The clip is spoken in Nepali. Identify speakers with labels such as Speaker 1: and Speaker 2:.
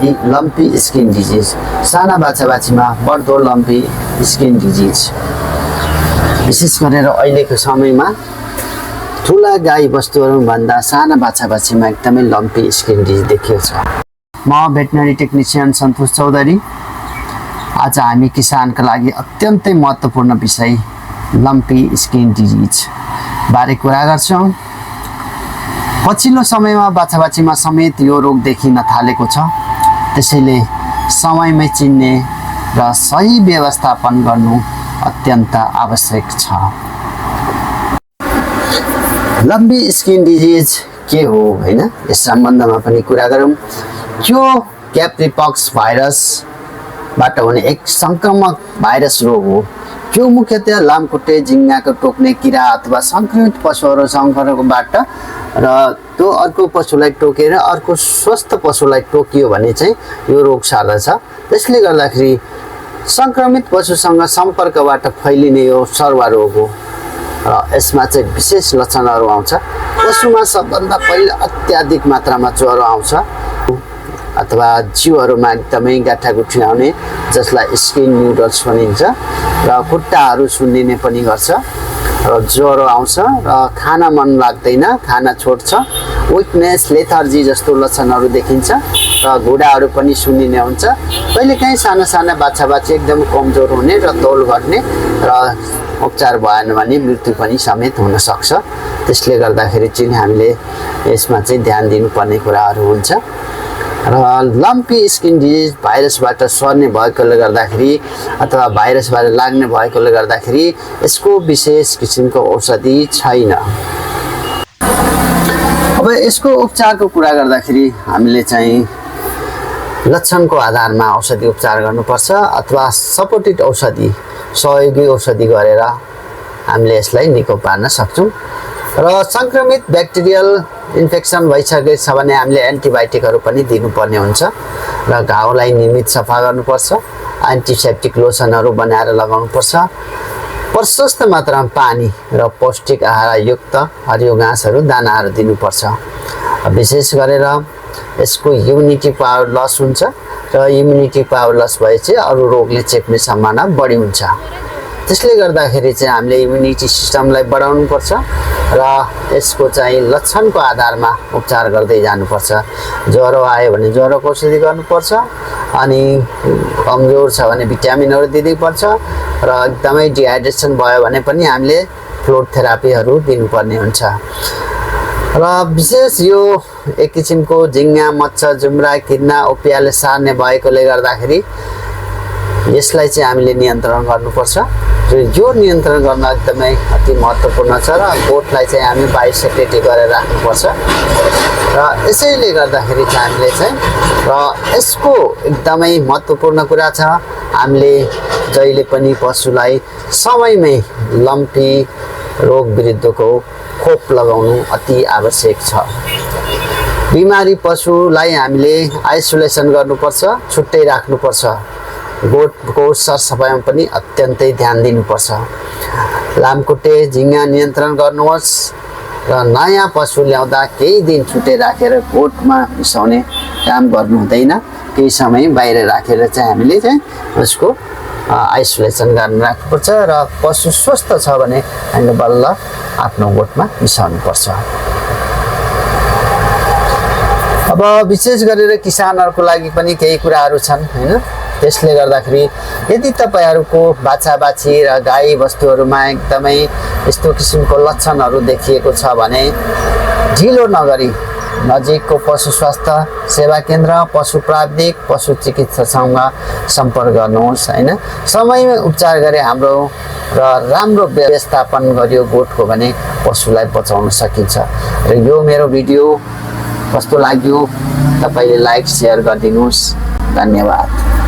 Speaker 1: लम्पी स्किन डिजिज, साना बाछाबाछीमा बढ्दो लम्पी स्किन डिजिज। विशेष गरेर अहिलेको समयमा ठुला गाई बस्तुहरूभन्दा साना बाछाबाछीमा एकदमै लम्पी स्किन डिजिज देखिएको छ। म भेटनरी टेक्निसियन सन्तोष चौधरी। आज हामी किसानका लागि अत्यन्तै महत्त्वपूर्ण विषय लम्पी स्किन डिजिज बारे कुरा गर्छौँ। पछिल्लो समयमा बाछाबाछीमा समेत यो रोग देखिन थालेको छ, त्यसैले समयमै चिन्ने र सही व्यवस्थापन गर्नु अत्यन्त आवश्यक छ। लम्पी स्किन डिजिज के हो हैन, यस सम्बन्धमा पनि कुरा गरौँ। यो क्याप्रीपक्स भाइरसबाट हुने एक संक्रामक भाइरस रोग हो। यो मुख्यतया लामखुट्टे झिङ्गाको टोक्ने किरा अथवा सङ्क्रमित पशुहरू संक्रमणबाट र त्यो अर्को पशुलाई टोकेर अर्को स्वस्थ पशुलाई टोकियो भने चाहिँ यो रोग सार्दछ। त्यसले गर्दाखेरि सङ्क्रमित पशुसँग सम्पर्कबाट फैलिने यो सर्वा रोग हो र यसमा चाहिँ विशेष लक्षणहरू आउँछ। पशुमा सबभन्दा पहिला अत्याधिक मात्रामा ज्वरो आउँछ अथवा जिउहरूमा एकदमै गाठागुठी आउने, जसलाई स्किन न्युडल्स भनिन्छ, र खुट्टाहरू सुन्निने पनि गर्छ र ज्वरो आउँछ र खान मन लाग्दैन, खाना छोड्छ, विकनेस लेथर्जी जस्तो लक्षणहरू देखिन्छ र घुँडाहरू पनि सुन्निने हुन्छ। कहिलेकाहीँ साना साना बाछाबाछी एकदम कमजोर हुने र तौल घट्ने र उपचार भएन भने मृत्यु पनि समेत हुन सक्छ। त्यसले गर्दाखेरि चाहिँ हामीले यसमा चाहिँ ध्यान दिनुपर्ने कुराहरू हुन्छ। र लम्पी स्किन डिजिज भाइरसबाट सर्ने भएकोले गर्दाखेरि अथवा भाइरसबाट लाग्ने भएकोले गर्दाखेरि यसको विशेष किसिमको औषधि छैन। अब यसको उपचारको कुरा गर्दाखेरि हामीले चाहिँ लक्षणको आधारमा औषधि उपचार गर्नुपर्छ अथवा सपोर्टेड औषधि, सहयोगी औषधि गरेर हामीले यसलाई निको पार्न सक्छौँ। र सङ्क्रमित ब्याक्टेरियल इन्फेक्सन भइसकेको छ भने हामीले एन्टिबायोटिकहरू पनि दिनुपर्ने हुन्छ र घाउलाई नियमित सफा गर्नुपर्छ, एन्टिसेप्टिक लोसनहरू बनाएर लगाउनुपर्छ, प्रशस्त मात्रामा पानी र पौष्टिक आहारयुक्त हरियो घाँसहरू दानाहरू दिनुपर्छ। विशेष गरेर यसको इम्युनिटी पावर लस हुन्छ र इम्युनिटी पावर लस भएपछि अरू रोगले चेप्ने सम्भावना बढी हुन्छ। त्यसले गर्दाखेरि चाहिँ हामीले इम्युनिटी सिस्टमलाई बढाउनुपर्छ र यसको चाहिँ लक्षणको आधारमा उपचार गर्दै जानुपर्छ। ज्वरो आयो भने ज्वरोको औषधि गर्नुपर्छ, अनि कमजोर छ भने भिटामिनहरू दिनुपर्छ र एकदमै डिहाइड्रेसन भयो भने पनि हामीले फ्लुइड थेरापीहरू दिनुपर्ने हुन्छ। र विशेष यो एक किसिमको झिङ्गा, मच्छर, जुम्रा, किर्ना, ओपियाले सार्ने भएकोले गर्दाखेरि यसलाई चाहिँ हामीले नियन्त्रण गर्नुपर्छ र यो नियन्त्रण गर्न एकदमै अति महत्त्वपूर्ण छ र गोठलाई चाहिँ हामी बायोसेक्युरिटी गरेर राख्नुपर्छ। र यसैले गर्दाखेरि चाहिँ हामीले चाहिँ र यसको एकदमै महत्त्वपूर्ण कुरा छ, हामीले जहिले पनि पशुलाई समयमै लम्पी रोग विरुद्धको खोप लगाउनु अति आवश्यक छ। बिमारी पशुलाई हामीले आइसोलेसन गर्नुपर्छ, छुट्टै राख्नुपर्छ। गोठको सरसफाइमा पनि अत्यन्तै ध्यान दिनुपर्छ। लामखुट्टे झिङ्गा नियन्त्रण गर्नुहोस् र नयाँ पशु ल्याउँदा केही दिन छुट्टै राखेर गोठमा मिसाउने काम गर्नु हुँदैन। केही समय बाहिर राखेर चाहिँ हामीले चाहिँ उसको आइसोलेसन गर्न राख्नुपर्छ र पशु स्वस्थ छ भने हामीले बल्ल आफ्नो गोठमा मिसाउनुपर्छ। अब विशेष गरेर किसानहरूको लागि पनि केही कुराहरू छन् हैन। त्यसले गर्दाखेरि यदि तपाईहरूको बाछाबाछी र गाई बस्तुहरूमा एकदमै यस्तो किसिमको लक्षणहरू देखिएको छ भने ढिलो नगरी नजिकको पशु स्वास्थ्य सेवा केन्द्र, पशु प्राविधिक, पशु चिकित्सकसँग सम्पर्क गर्नुहोस् हैन। समयमै उपचार गरे हाम्रो र राम्रो व्यवस्थापन गरियो गोठको भने पशुलाई बचाउन सकिन्छ। र यो मेरो भिडियो कस्तो लाग्यो तपाईले लाइक, सेयर गरिदिनुहोस्। धन्यवाद।